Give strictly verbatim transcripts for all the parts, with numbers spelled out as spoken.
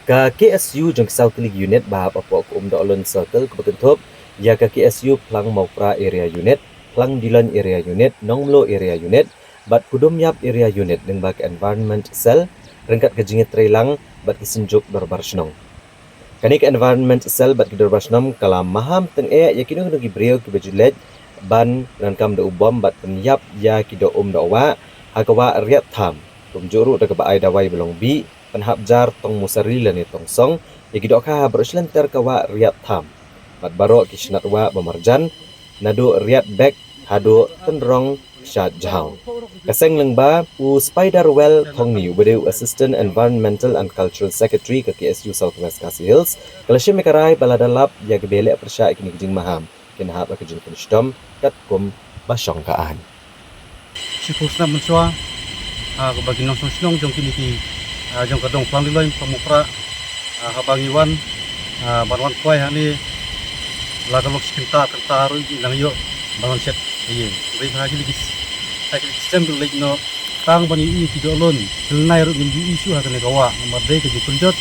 Ka K S U jong ki saw tylli ki unit ba hap hapoh ka Umdohlun Circle kaba kynthup ïa ka K S U Phlang Mawpra Area Unit, Phlang Diloin Area Unit, Nongmlo Area Unit bad Kudumïap Area Unit lyngba ka Environment Cell ryngkat ka jingïatreilang bad ki Synjuk Dorbar Shnong. Kane ka Environment Cell bad ki Dorbar Shnong ka la maham tyngeh ïa kino kino ki briew kiba ju leit ban ïalam da u bom bad pynïap ïa ki doh um doh wah ha ka wah Riat Tham, kumjuh ruh da kaba ai dawai ba long bih, pynhap jar tong mosari lane tong song ïa ki dohkha ha baroh shi lynter ka wah Riat Tham bad baroh ki shnat wah ba marjan, naduh Riat Bek haduh Tynrong Kshaid Jhaw. Ka seng lyngba, u Spiderwell Thongni uba dei u Assistant Environmental and Cultural Secretary ka K S U South West Khasi Hills, ka la shim ïa ka rai ba lada lap ïa kiba leh pyrshah ïa kine ki jingmaham kin hap ïa ka jingpynshitom katkum ba shong ka aiñ. Shiphew snem mynshuwa, ah, kaba ki nongshong shnong jong kine ki, ah, jong ka dong Phlang Diloin, Phlang Mawpra, ah, haba ngi wan, ah, ban wan khwai hangne, la ka long shi kynta kynta ruh ngi nang ïoh ban wan shet ïa. Hynrei ha kine ki, ha kine ki snem ki leit noh, tang ban ïohi ki doh lun, sylnai ruh ngim ju ïohi shuh ha kane ka wah, namar dei ka jingpynjot,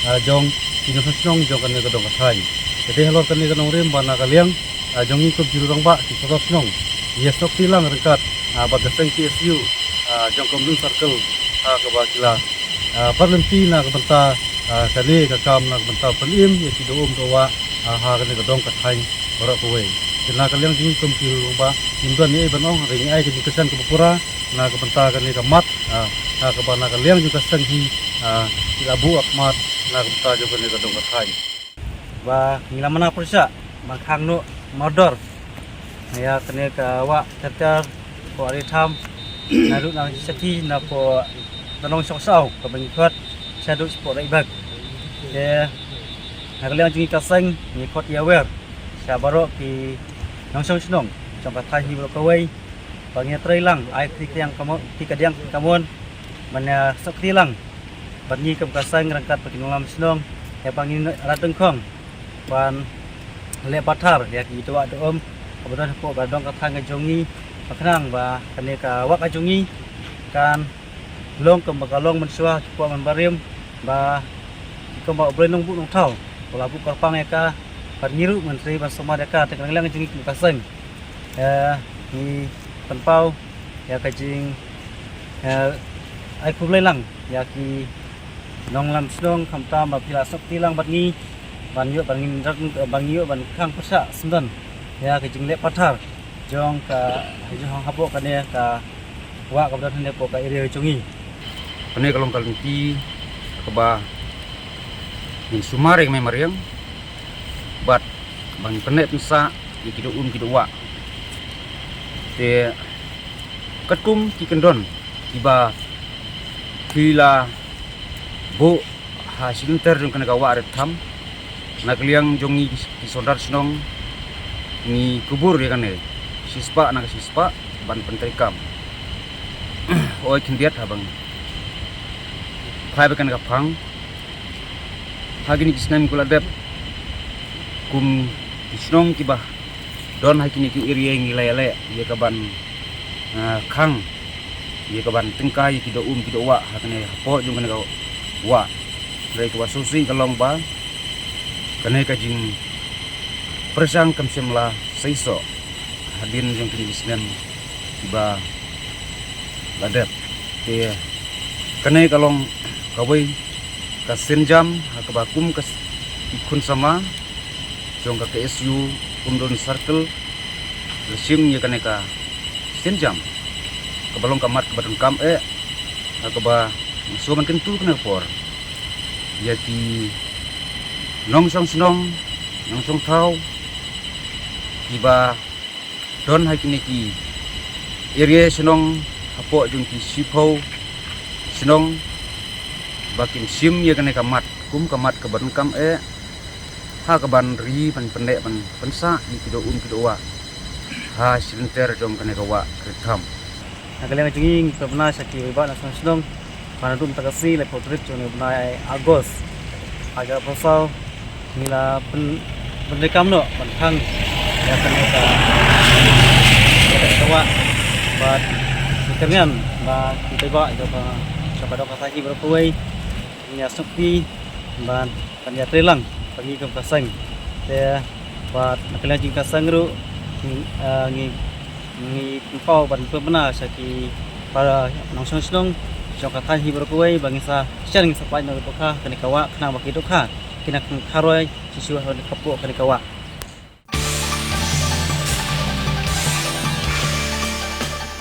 ah, jong ki nongshong shnong jong kane ka dong ka thaiñ. Ka dei halor kane ka nongrim ba na ka liang, ah, jong ngi kum ki rangbah ki sordar shnong, ïa snoh kti lang ryngkat, ah, bad ka seng K S U, ah, jong ka Umdohlun Circle, ah, kaba ki la, ah, bat lynti na ka bynta, ah, kane ka kam na ka bynta pynim ïa ki doh um doh wah, ah, ha kane ka dong ka thaiñ baroh kawei. Te na ka liang jong ngi kum ki rangbah ngim don ei ei ban ong, hynrei ngi ai ka jingkyrshan kaba pura na ka bynta kane ka mat, ah, ha kaba na ka liang jong ka seng hi, ah, ki la buh ïa ka mat na ka bynta jong kane ka dong ka thaiñ. Ba ngi la mano pyrshah ban khang noh mardor ïa kane ka wah ter ter, hapoh Riat Tham, naduh na Shati, napoh Tynrong Shong Saw kaba ngi khot shaduh shapoh Riat Bek. Te na ka liang jong ngi ka seng ngi khot ïawer sha baroh ki nongshong shnong jong ka thaiñ hi baroh kawei ba ngin ïatreilang, ai kti kadiang kamon, kti kadiang kamon ban ïa snoh kti lang bad ngi kum ka seng ryngkat bad ki nongïalam shnong, ïa ba ngin rat dyngkhong ban leh pathar ïa ki doh wah doh um kaba don hapoh ka dong ka thaiñ ka jong ngi, ba khnang ba kane ka wah ka jong ngi kan long kumba ka long mynshuwa ki por mynbarim, ba kumba U Blei Nongbuh Nongthaw u la buh kyrpang ïa ka, bad ngi ruh ngin trei ban sumar ïa ka. Te ka liang jong ngi kum ka seng, eh, ngi pynpaw ïa ka jing, eh, ai khublei lang ïa ki nongïalam shnong, khamtam ba phi la snoh kti lang bad ngi ban ïoh ban ngin rat, ban ngi ïoh ban khang pyrshah syndon ïa ka jingleh pathar jong ka, jong hapoh kane ka wah kaba don hangne hapoh ka area jong ngi. Kane ka long ka lynti kaba ngin sumar ïa ka mei mariang bad ba ngin pynneh pynsah ïa ki doh um ki doh wah. Te katkum ki kyndon kiba phi la buh ha shi lynter jong kane ka wah Riat Tham, na ka liang jong ngi ki sordar shnong ngi kubur ïa kane shispah na ka shispah ban pyntreikam. Oi khyndiat haba ngi phai bad kane ka phang ha kine ki snem kiba la dep, kum ki shnong kiba don ha kine ki area ngi la ïaleh ïa ka ban, ah, khang ïa ka ban tyngkai ïa ki doh um ki doh wah ha kane hapoh jong kane ka wah. Hynrei kaba sngewsih ka long ba kane ka jingpyrshang kam shym la seisoh hadien jong kine ki snem kiba la dep. Te kane ka long kawei ka sienjam ha kaba kum ka s-, ki khun samla jong ka K S U Umdohlun Circle la shim ïa kane ka sienjam kaba long ka mat kaba donkam eh, ha kaba ngi shu ban kyntu kane ka por ïa ki nongshong shnong, nongshong thaw kiba don ha kine ki area shnong hapoh jong ki shiphew shnong ba kin shim ïa kane ka mat kum ka mat kaba donkam eh, ha ka ban ri ban pynneh ban pynsah ïa ki doh um ki doh wah ha shi lynter jong kane ka wah Riat Tham. Na ka liang jong ngi ngi pynbna sha ki paidbah na shnong shnong ba naduh mynta ka sngi laiphew tarik jong u bnai August, hajar arphew saw, ngi la pyn-, pyntreikam noh ban khang ïa kane ka, ïa kane ka wah. Bad ngi kyrmen ba ki paidbah jong ka, jong ka dong ka thaiñ hi baroh kawei ngin ïa snoh kti ban, ban ïatrei lang bad ngi kum ka seng. Te bad na ka liang jong ka seng ruh, ngi, ah, ngi, ngi pynpaw ban pynbna sha ki para nongshong shnong jong ka thaiñ hi baroh kawei ba ngin sa shen, ngin sa pynlait noh ki dohkha ha kane ka wah khnang ba ki dohkha kin nang kharoi shuh shuh ha kane ka wah.